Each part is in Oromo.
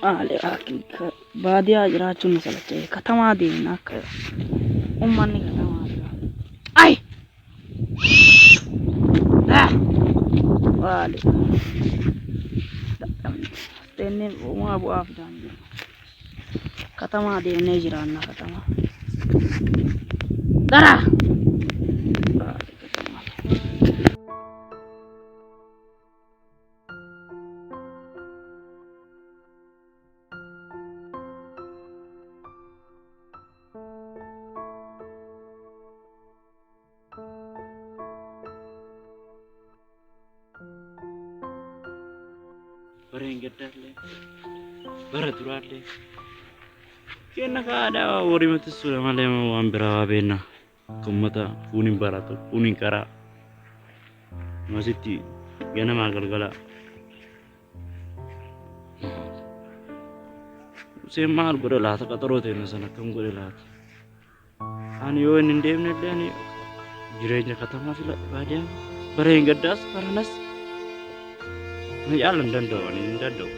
Maali baadiyaa jiraachuun nu salacha'e katamaa deemna akka uummanni katamaa jiraatu. Ay! Ah! Maali? Dadhabne. Deemnee uumaa bu'aa fidaan jiru. Katamaa deemnee jiraanna katamaa. Dara! Maali katamaa? Bara hin gaddaallee bara duraallee kenna kaadhaa horii matissuudha malee waan biraa waa beekna. Akka uummata fuun hin baratu fuun hin qaraa. Masitti ganamaa galgala. Museen maal godhe laata qaxaroo teenya sana akkam godhe laata? Ani yoo inni hin deemne illee ani jireenya katamaa filadha baadiyyaa bara hin gaddaas baranas na yaala hin danda'u ani hin danda'u.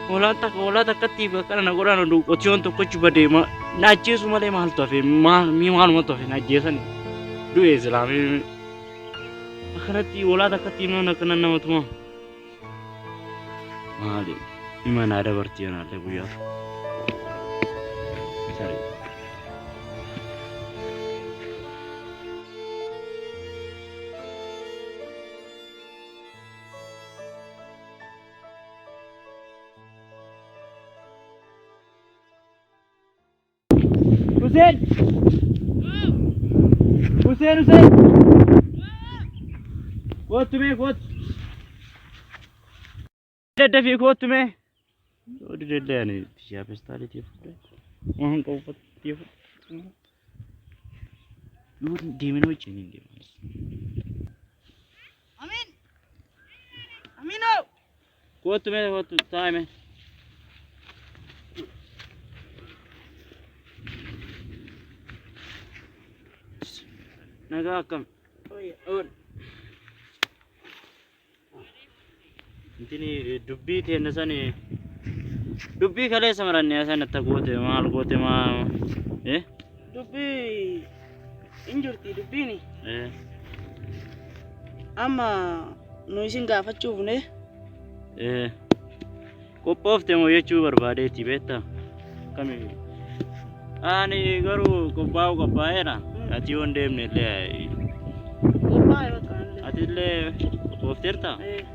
Hoolaan takka hoolaa takkatti akkana na godhaan oduu qotiyoon tokkochi badee na ajjeesu malee maaltu hafe maal mii maalumatu hafe na ajjeesani du'e silaa mii akkanatti hoolaa takkatti himnoon akkana nama tuma maali hima naa dabartii anaallee guyyaa tokko. Saree. Hussein! Hussein, Hussein! Kottu mee kottu. Daddafii kottu mee. Yoo didellee ani tiyyaa pestaaliitii fudhee waan qabu uffatee fudhee. Yoo deemina wajjin hin deeman. Amin! Aminoo! Kottu mee kottu taa'i mee. Nagaa akkam? Ool. Intini dubbii teenna sani dubbii kaleessa maranne san atta goote maal goote maa eh Dubbii hin jirti dubbiini. eh Amma nu isin gaafachuuf ne eh Qophoofte moo jechuu barbaadeeti beektaa? Kami? Ani garuu qophaa'uu qophaa'eera. Ati yoo hin deemne illee Qophaa'e bakka anillee. ati illee qophoofteerta? Ee.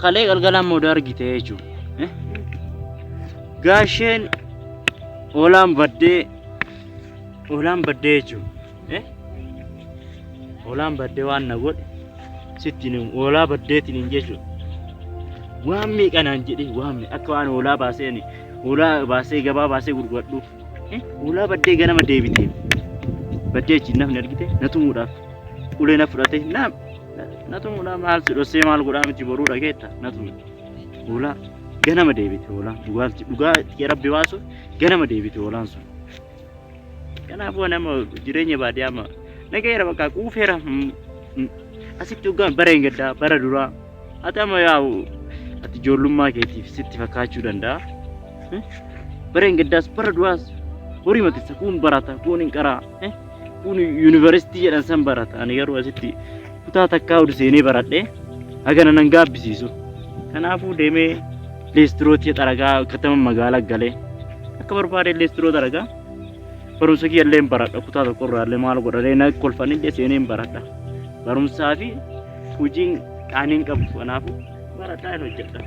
Kalee galgalaan moodaa argite jechuudha. Gaasheen hoolaan baddee hoolaan baddee jechuudha. Hoolaan baddee waan na godhe sitti hin himu. Hoolaa baddeetiin hin jechuudha. Waan meeqa naan jedhee waan meeqa akka waan hoolaa baasee ani hoolaa baasee gabaa baasee gurguradhu. Hoolaa baddee ganama deebitee baddee achi nafni argite na tumuudhaaf ulee na fudhate na na tumuudhaaf maal si dhossee maal godhaa miti boruu dhageetta na tume. Hoolaa ganama deebite hoolaan dhugaa dhugaa rabbi baasu ganama deebite hoolaan sun. Kanaafuu ani amma jireenya baadiyyaa amma nagayeera bakka quufeera. Asitti hoggaan bara hin gaddaa bara duraa ati amma yaa'u ati ijoollummaa keetiif sitti fakkaachuu danda'a. Bara hin gaddaas bara duraas horii matissa kuun barata kuun hin qaraa kuun yuunivarsiitii jedhan san barata ani garuu asitti kutaa takkaa ol seenee baradhee hagana nan gaabbisiisu. Kanaafuu deemee leestirootii xaragaa katama magaalaa galee akka barbaade leestiroo xaragaa barumsa kiyya illee baradha kutaa tokko irraa illee maal godha na kolfan illee seenee hin baradha. Barumsaa fi hojiin qaaniin qabu kanaafuu baradhaa hin hojjedha.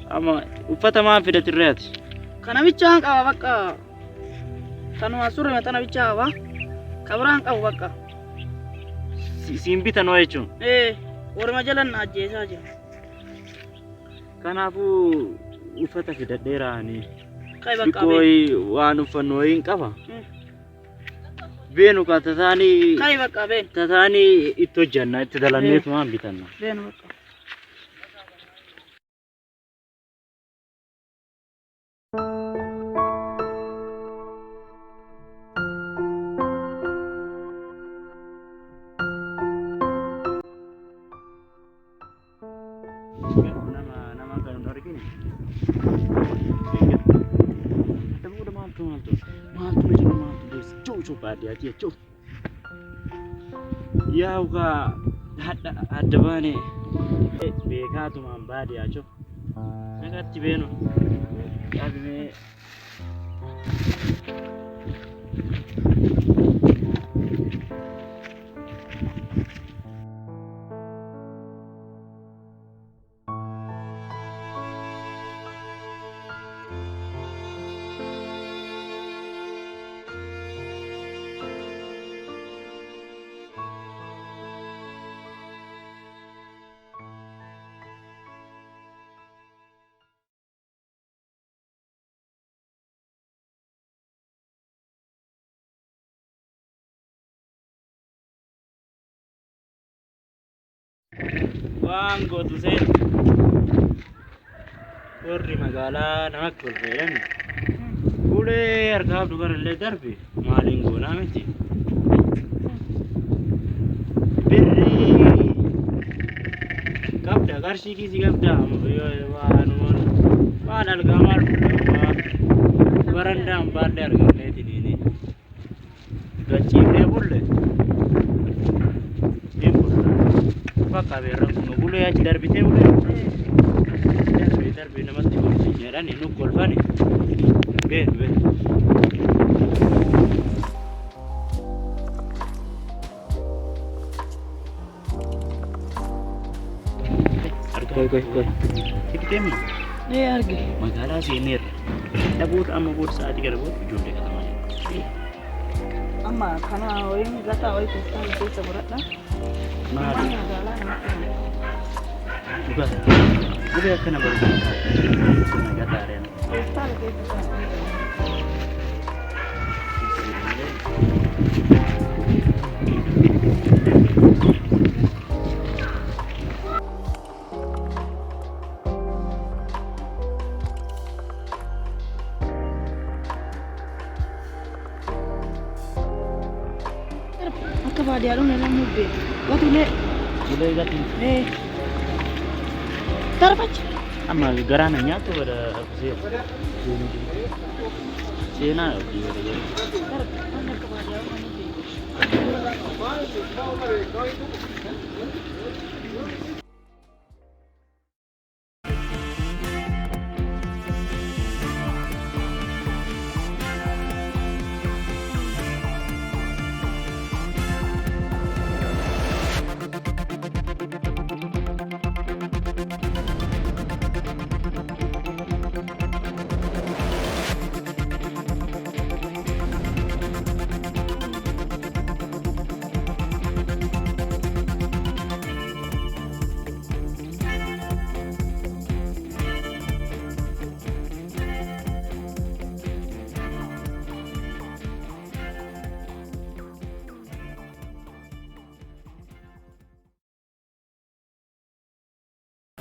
Amma uffata maal fidatirree ati? Kana bichaan qaba bakka. Kanuma surre tana bichaa qaba. Ka biraan qabu bakka. Siin bitanoo jechuun. Ee warma jalan na ajjeesaa jira. Kanaafuu uffata fidadheera ani. Kai bakka Xiqqoo bee. waan uffannu wayii hin qaba. Beenu ka tataanii Kai bakka bee. tataanii itti hojjanna itti dalanneetu waan bitanna. Beenu bakka. toltu. Maaltu na jira maaltu deessa choo baadiyyaa choo. Yaa ugaa hadda adda baane beekaatumaan baadiyyaa choo. Nagatti beenu. Dhaabimee. Waan gootu seen warri magaalaa namatti tolfeedhani. Ulee harkaa qabdu kanallee darbe maaliin goonaa miti. Birrii qabda qarshii kiisii qabda waan algaa maal fuudhaa barandaan baallee arganneetiniini gachiifnee bulle hin bulla. Bakka beerra kun ulee achi darbitee ulee darbee darbee namatti kolfi jedhani nu kolfani beenu beenu. Koi koi koi. Sitti Ee arge. Magaalaa seeneerra. Dhaboota amma booda sa'aatii gara booda ijoollee katamaa jiru. Amma kana wayiin gataa wayii keessaa keessa godhadha. Maali? Magaalaa namatti tola. Dhugaa. Dhugee akkana barbaada. Nagaa taareen. Keessaa keessa sana. Akka baadiyyaa dhume namni beeku. Gatulee. Ulee gatii. Ee. Darbacha. Amma garaana nyaatu bada seenaa yookiin bada jedhu. Darba. Akka baadiyyaa dhume namni beeku.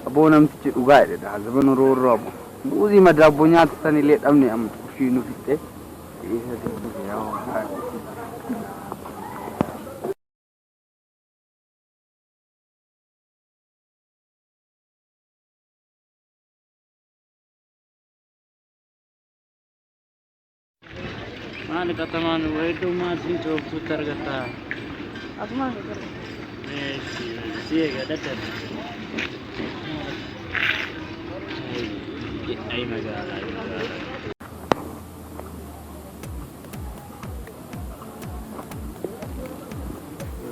Aboo namtichi dhugaa jedhe zaman roorroo abu. Buuzii madaabboo nyaata sanillee dhabne amma ushii nu fixxe. Isa dubbise yaa. Maali katamaan weeddummaa siin cooftuutti argatta. Asumaan gargaara. Si eega dadhabe. Ay magaalaa ay magaalaa.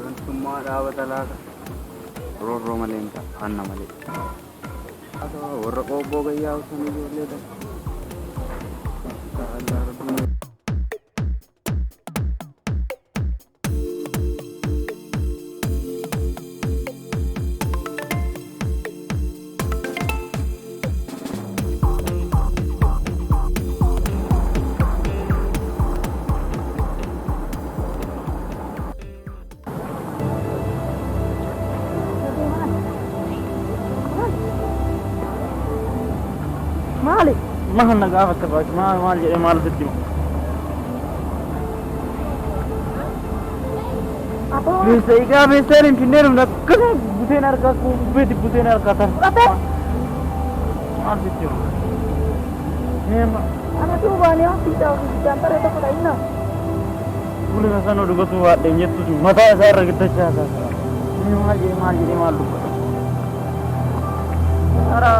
Wantummaa dhaabata laata. Roorroo malee hin ta'a anna malee. Warra qoobboo gayyaa usan ijoollee dha. Maali? Maal na gaafatta baaki maal maal jedhee maal sitti himu? Meeshaa egaa meeshaan hin finnee dhumna akkasuma buteen harkaa bubbeetti buteen harkaa tan. Fudhatee? Maal sitti himu? Meema. Ana duubaan yaa fiidhaa fiidhaan taree tokko ta'inna. Fuula sana dubbatu waadheen jettutu mataa isaa irra giddachaa isaa. Inni maal jedhee maal jedhee maal dubbata? Ara.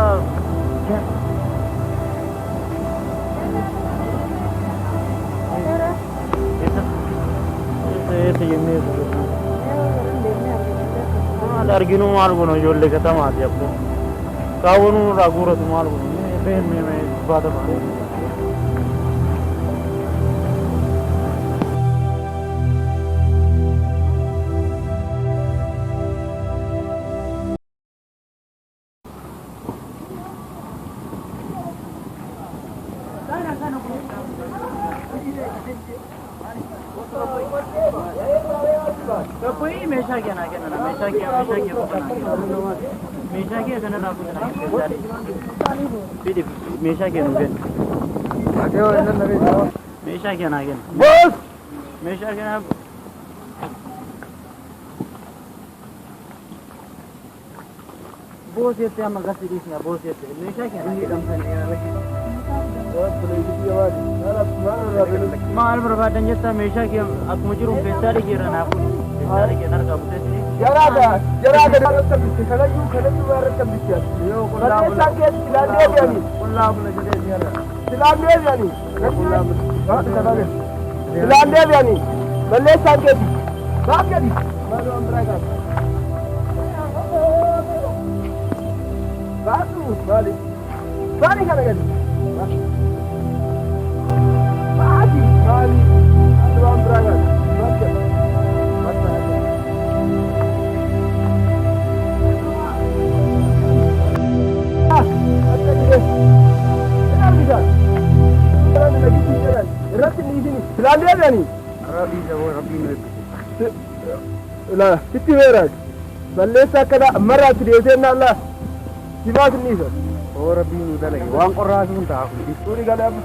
Eessa eessa jennee eessa? Maal arginu maal goona ijoollee katamaati abboo. Kaawwanuu nurraa guuratu maal goona? Mee mee mee baata baana. Meeshaa kee naa kenna meeshaa kee meeshaa kee qofa naa kenna meeshaa kee kanarraa qofa naa kenna fidi meeshaa kee nuu kenna meeshaa kee naa kenna Boos! meeshaa kee naa boos jettee amma gasi dhiisna boos jettee meeshaa kee naa kenna maal barbaadan jettaa meeshaa kee akkuma jiru feestaalii kee irra naa fuudhi feestaalii kee narkaa buteetti Jaraada, jaraada irratti hambiste, kanayyuu kanayyuu irratti hambiste. Balleessaan kee silaan deebi'anii. Qullaa bula jedhee si har'a. Silaan deebi'anii. Silaan deebi'anii. Balleessaan keeti. Baaf gadi. Maal waan biraa gaafa. Baatu maali? Maali kana gadi? Baati maali? Maal waan biraa gaafa. Baaf gadi. Baaf gadi. Akka jedhee. Hin argitan. Irratti hin dhiisini. Silaan deebi'anii. Rabbiin eebbise. Sitti beeraati. Balleessa akkanaa ammarraatti deebisee naallaa. Simaas hin dhiisan. Oo rabbiin nu dalage waan qorraa sun ta'a kun. Suurri galee amma.